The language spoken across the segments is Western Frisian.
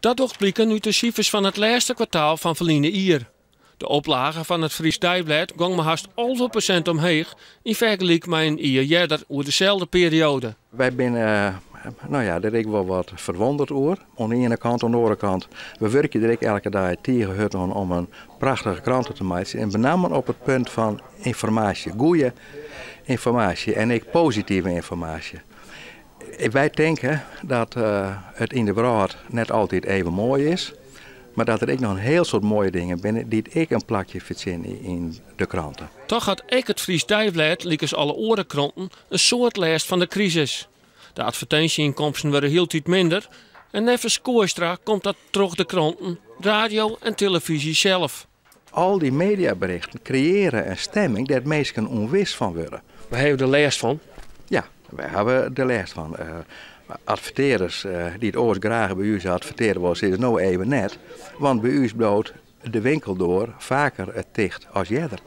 Dat docht bliken út de sifers fan it lêste kwartaal fan ferline jier. De oplage fan it Frysk Deiblêd gong mar hast 11% omheech yn fergelyk mei in jier earder oer deselde perioade. Wy binne, no ja, der ek wol wat ferwûndere oer. Oan de iene kant, oan de oare kant, we wurkje der ek elke dei tige hurd oan om in prachtige krante te meitsjen. En benammen op it punt fan ynformaasje, goede ynformaasje en ek positive ynformaasje. Wy tinke dat it yn de wrâld net altyd even moai is, mar dat der ek noch in hiel soad moaie dingen binne dy't ek in plakje fertsjinje yn de krante. Toch hat ek it Frysk Deiblêd, lykas alle oare kranten, in soad lêst fan de krisis. De advertinsjeynkomsten wurde hieltyd minder en neffens Kooistra komt dat troch de kranten, radio en telefyzje sels. Al dy mediaberichten kreëarje in stimming dêr't minsken ûnwis fan wurde. Wy hawwe der lêst fan. Ja, wy hawwe der lêst fan. Advertearders dy't oars graach by ús advertearje wolle, sizze no even net. Want by ús bliuwt de winkeldoar faker ticht as earder.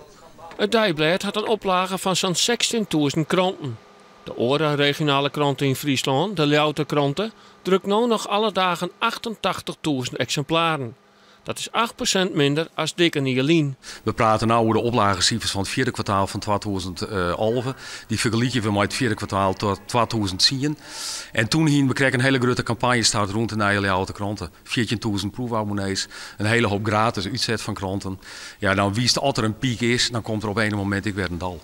It Deiblêd hat in oplage fan sa'n 16.000 kranten. De oare regionale krante yn Fryslân, de Ljouwerter Krante, drukt no noch alle dagen 88.000 eksimplaren. Dat is 8% minder as dik in jier lyn. We prate no oer de oplagesifers fan it fjirde kwartaal fan 2011. Dy fergelykje we mei it fjirde kwartaal 2010. En doe hiene we krekt in hiele grutte kampanje start rûn de nije Ljouwerter Krante. 14.000 proefabonnees, in hiele hoop gratis útset fan kranten. Ja, dan witst as der in pyk is, dan komt der op in momint ek wer in dal.